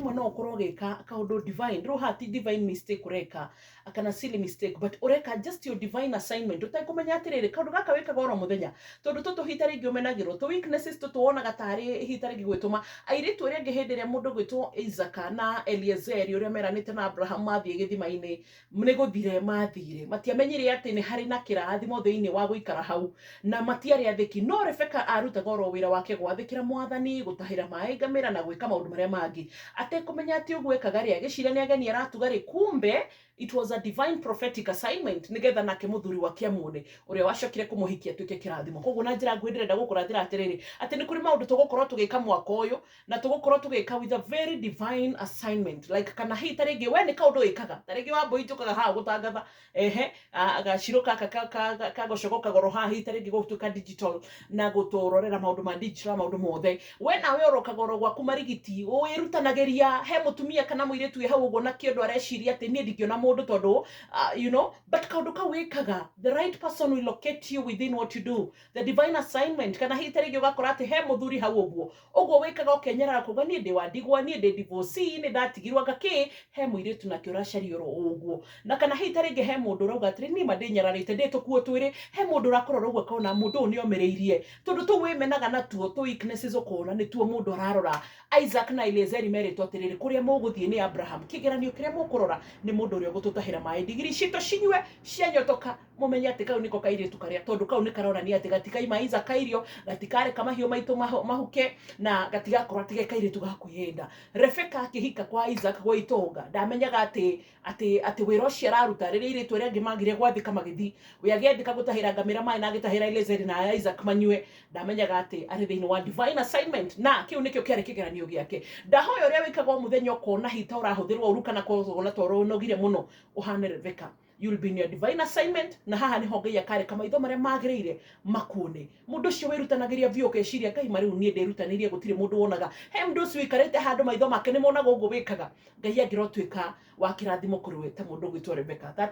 Rĩmwe no ũkorwo ũgĩka kaũndũ divine. Rĩu haha ti divine mistake ũreka kana silly mistake, but ũreka just your divine assignment ũtekũmenya atĩrĩrĩ, kaũndũ gaka wĩkaga oro mũthenya, tondũ tũtũ hita rĩngĩ ũmenagĩrwo, tũ weaknesses tũtũ wonaga tarĩ hita rĩngĩ gwĩtũma airĩtu arĩa angĩ. Hĩndĩ ĩrĩa mũndũ gwĩtwo Isaka na Eliezeri, ũrĩa meranĩte na Abraham, mathiĩ gĩthima-inĩ, nĩ gũthire mathire, matiamenyire atĩ nĩ harĩ na kĩrathimo thĩinĩ wa gũikara hau, na matiarĩ athĩki. No Rebeka arutaga oro wĩra wake, gwathĩkĩra mwathani, gũtahĩra maĩ ngamĩra na gwĩka maũndũ marĩa mangĩ, atekũmenya atĩ ũguo ekaga rĩ, agĩciria nĩ ageni aratuga rĩ, kumbe it was a divine prophetic assignment, nĩgetha nake mũthuri wake amuone, ũrĩa wacokire kũmũhikia, atuĩke kĩrathimo. Koguo na njĩra nguhĩ, ndĩrenda gũkũrathĩra atĩrĩrĩ, atĩ nĩ kũrĩ maũndũ tũgũkorwo tũgĩka mwaka ũyũ, na tũgũkorwo tũgĩka with a very divine assignment, like kana hihi ta rĩngĩ we nĩ kaũndũ wĩkaga, ta rĩngĩ wambũi njũkaga haha gũtangatha, ehe, gacirũ gaka kagocoko kagoro haha, hihi ta rĩngĩ gũtuĩka digital na gũtũrorera maũndũ ma digital, maũndũ mothe. We nawe ũrokaga oro gwaku marigiti, wĩrutanagĩria. He mũtumia kana mũirĩtu wĩ hau ũguo na kĩũndũ areciria atĩ niĩ ndingĩona mũndũ tondũ but kaũndũ kau wĩkaga, the right person will locate you within what you do, the divine assignment. Kana hihi ta rĩngĩ ũgakora atĩ he mũthuri hau ũguo ũguo wĩkaga, ũkenyerera kuga, "Niĩ ndĩ wa ndigwa, niĩ ndĩ divorcee, nĩ ndatigirwo anga kĩ." He mũirĩtu nake ũracaria oro ũguo. Na kana hihi ta rĩngĩ he mũndũ ũrauga atĩrĩ, "Niĩ ma ndĩnyararĩte, ndĩ tũkuo twĩrĩ." He mũndũ ũrakorora ũguo akona mũndũ ũyũ nĩ omĩrĩirie, tondũ tũu wĩmenaga natuo, tũ weaknesses, ũkona nĩtuo mũndũ ararora. Isaac na Eliezeri merĩtwo atĩrĩrĩ, kũrĩa mũgũthiĩ nĩ Abraham, kĩgeranio kĩrĩa mũkũrora nĩ mũndũ ũrĩa ũgũtũtahĩra maĩ, ndigiri citũ cinyue cianyotoka, mũmenye atĩ kau nĩko kairĩtu karĩa, tondũ kau nĩ karonania atĩ gatikaima Isaac irio, gatikareka mahiũ maitũ mahuke, na gatigakorwo atĩ ge kairĩtu ga kwĩyenda. Rebeka akĩhika kwa Isaac gwa itonga, ndamenyaga atĩ wĩra ũcio araruta, rĩrĩa airĩtu arĩa angĩ magire gwathĩka magĩthi, we agĩathĩka gũtahĩra ngamĩra maĩ na agĩtahĩra Eliezeri na Isaac manyue, ndamenyaga atĩ arĩ thĩinĩ wa divine assignment, na kĩu nĩkĩo kĩarĩ kĩgeranio gĩake. Ndahoya ũrĩa wĩkaga o mũthenya, ũkona hita ũrahũthĩrwo ũru kana kona ta ũnogire mũno, ũhane Rebeka, you'll be in your divine assignment. Na haha niho Ngai akareka maitho marĩa magĩrĩire makuone. Mũndũ ũcio wĩrutanagĩria biũ, ũkeciria, "Ngai, ma rĩu niĩ ndĩrutanĩirie, gũtirĩ mũndũ wonaga." He mũndũ ũcio ũikarĩte handũ, maitho make nĩ monaga ũguo wĩkaga. Ngai angĩrotuĩka wa kĩrathimo kũrĩ we ta mũndũ ũgwĩtwo Rebeka. That